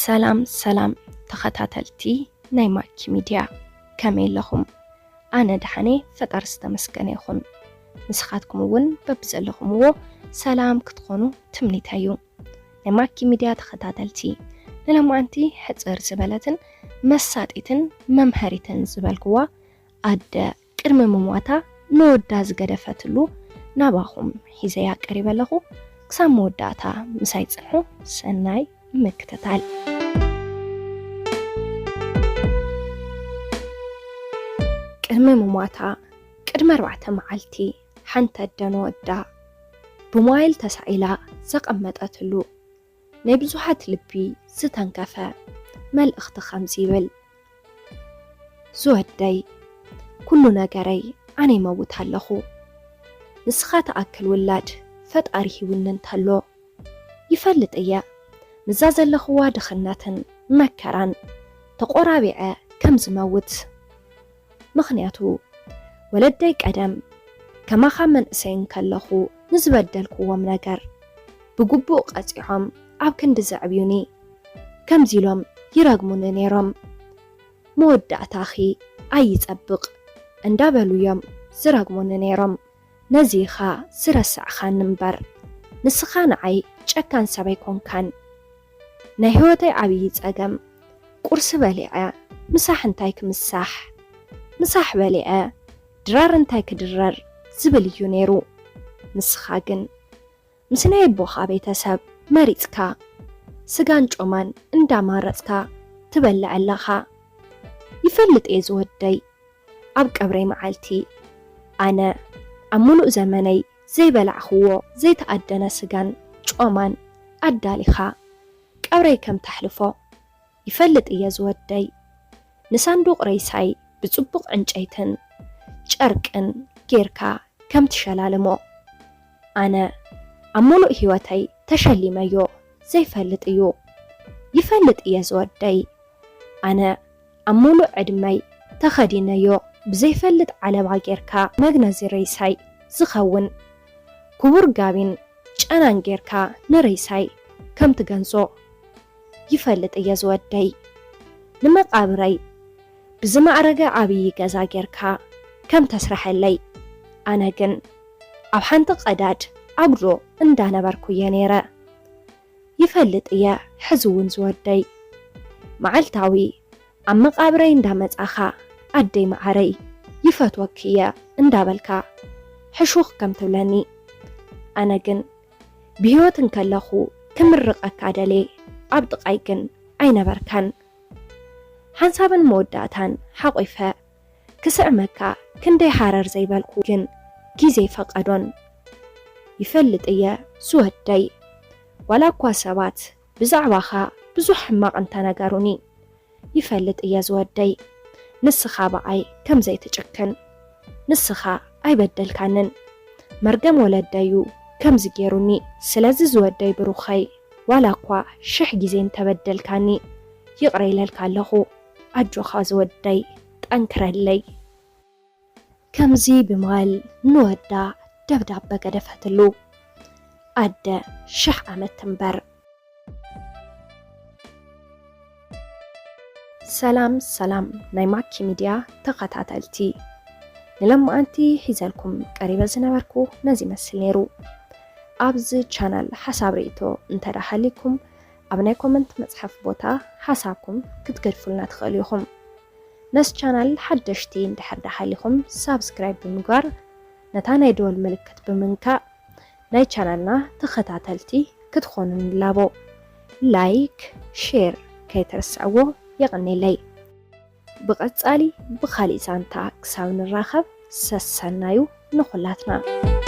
ሰላም ሰላም ተኸታተልቲ ናይ ማኪ ሚድያ፣ ከመይ ኣለኹም? ኣነ ደሓነ፣ ፈጣሪ ዝተመስገነ ይኹን። ንስኻትኩም እውን በብዘለኹምዎ ሰላም ክትኾኑ ትምኒተይ እዩ። ናይ ማኪ ሚድያ ተኸታተልቲ፣ ንሎማዓንቲ ሕጽር ዝበለትን መሳጢትን መምሃሪትን ዝበልክዋ ኣደ ቅድሚ ምሟታ ንወዳ ዝገደፈትሉ ናባኹም ሒዘያ ቀሪበ ኣለኹ። ክሳብ መወዳእታ ምሳይ ጽንሑ። ሰናይ ምክትታል። ቅድሚ ምሟታ፣ ቅድሚ ኣርባዕተ መዓልቲ፣ ሓንቲ ኣደ ንወዳ ብሞባይል ተሳኢላ ዘቐመጠትሉ ናይ ብዙሓት ልቢ ዝተንከፈ መልእኽቲ ከምዚ ይብል። ዝወደይ፣ ኩሉ ነገረይ ኣነ ይመውት ኣለኹ። ንስኻ ትኣክል ውላድ ፈጣሪ ሂቡኒ እንተሎ፣ ይፈልጥ እየ ምስዛ ዘለኽዋ ድኽነትን መከራን ተቖራቢዐ ከም ዝመውት። ምኽንያቱ፣ ወለደይ ቀደም ከማኻ መንእሰይ እንከለኹ ንዝበደልክዎም ነገር ብግቡእ ቀጺዖም ኣብ ክንዲ ዘዕብዩኒ፣ ከምዚ ኢሎም ይረግሙኒ ነይሮም። "መወዳእታኺ ኣይጸብቕ" እንዳበሉ እዮም ዝረግሙኒ ነይሮም። ነዚ ኢኻ ዝረሳዕኻኒ እምበር፣ ንስኻ ንዓይ ጨካን ሰብ ኣይኮንካን። ናይ ህይወተይ ዓብዪ ጸገም፣ ቁርሲ በሊዐ ምሳሕ እንታይ ክምሳሕ፣ ምሳሕ በሊዐ ድራር እንታይ ክድረር ዝብል እዩ ነይሩ። ንስኻ ግን ምስ ናይ ኣቦኻ ቤተሰብ መሪጽካ፣ ስጋን ጮማን እንዳማረጽካ ትበልዕ ኣለኻ። ይፈልጥ እየ ዝወደይ፣ ኣብ ቀብረይ መዓልቲ ኣነ ኣብ ምሉእ ዘመነይ ዘይበላዕኽዎ ዘይተኣደነ ስጋን ጮማን ኣዳሊኻ ቀብረይ ከም ተሕልፎ ይፈልጥ እየ ዝወደይ። ንሳንዱቕ ሬሳይ ብጽቡቕ ዕንጨይትን ጨርቅን ጌርካ ከም ትሸላልሞ፣ ኣነ ኣብ ምሉእ ህይወተይ ተሸሊመዮ ዘይፈልጥ እዩ። ይፈልጥ እየ ዝወደይ፣ ኣነ ኣብ ምሉእ ዕድመይ ተኸዲነዮ ብዘይፈልጥ ዓለባ ጌርካ መግነዚ ሬሳይ ዝኸውን ክቡር ጋቢን ጨናን ጌርካ ንሬሳይ ከም ትገንዞ ይፈልጥ እየ ዝወደይ። ንመቓብረይ ብዝማዕረገ ዓብዪ ገዛ ጌርካ ከም ተስርሐለይ፣ ኣነ ግን ኣብ ሓንቲ ቀዳድ ኣጉዶ እንዳነበርኩ እየ ነይረ። ይፈልጥ እየ ሕዚ እውን ዝወደይ፣ መዓልታዊ ኣብ መቓብረይ እንዳመጻኻ፣ "ኣደይ መዓረይ፣ ይፈትወኪ እየ" እንዳበልካ ሕሹኽ ከም ትብለኒ። ኣነ ግን ብህይወት እንከለኹ ክምርቐካ ደልየ፣ ኣብ ጥቓይ ግን ኣይነበርካን። ሓንሳብን መወዳእታን ሓቑፈ ክስዕመካ ክንደይ ሃረር ዘይበልኩ፣ ግን ግዜ ፈቐዶን። ይፈልጥ እየ ዝወደይ፣ ዋላ እኳ ሰባት ብዛዕባኻ ብዙሕ ሕማቕ እንተነገሩኒ፣ ይፈልጥ እየ ዝወደይ፣ ንስኻ ብኣይ ከም ዘይትጭክን። ንስኻ ኣይበደልካንን፣ መርገም ወለደዩ ከምዚ ጌሩኒ። ስለዚ ዝወደይ ብሩኸይ፣ ዋላ እኳ ሽሕ ግዜ እንተበደልካኒ፣ ይቕረ ኢለልካ ኣለኹ። ኣጆኻ ዝወደይ፣ ጠንክረለይ። ከምዚ ብምባል ንወዳ ደብዳበ ገደፈትሉ። ኣደ ሽሕ ዓመት ትንበር። ሰላም ሰላም ናይ ማኪ ሚድያ ተኸታተልቲ፣ ንሎማዓንቲ ሒዘልኩም ቀሪበ ዝነበርኩ ነዚ ይመስል ነይሩ። ኣብዚ ቻናል ሓሳብ ርእይቶ እንተደኣ ሃልይኩም፣ ኣብ ናይ ኮመንት መጽሓፍ ቦታ ሓሳብኩም ክትገድፉልና ትኽእሉ ኢኹም። ነዚ ቻናል ሓደሽቲ እንድሕር ደኣ ሃሊኹም፣ ሳብስክራይብ ብምግባር፣ ነታ ናይ ደወል ምልክት ብምንካእ ናይ ቻናልና ተኸታተልቲ ክትኾኑ ንላቦ። ላይክ፣ ሼር ከይትርስዕዎ። የቐኔለይ። ብቐጻሊ ብኻሊእ ዛንታ ክሳብ ንራኸብ፣ ሰሰናዩ ንኹላትና።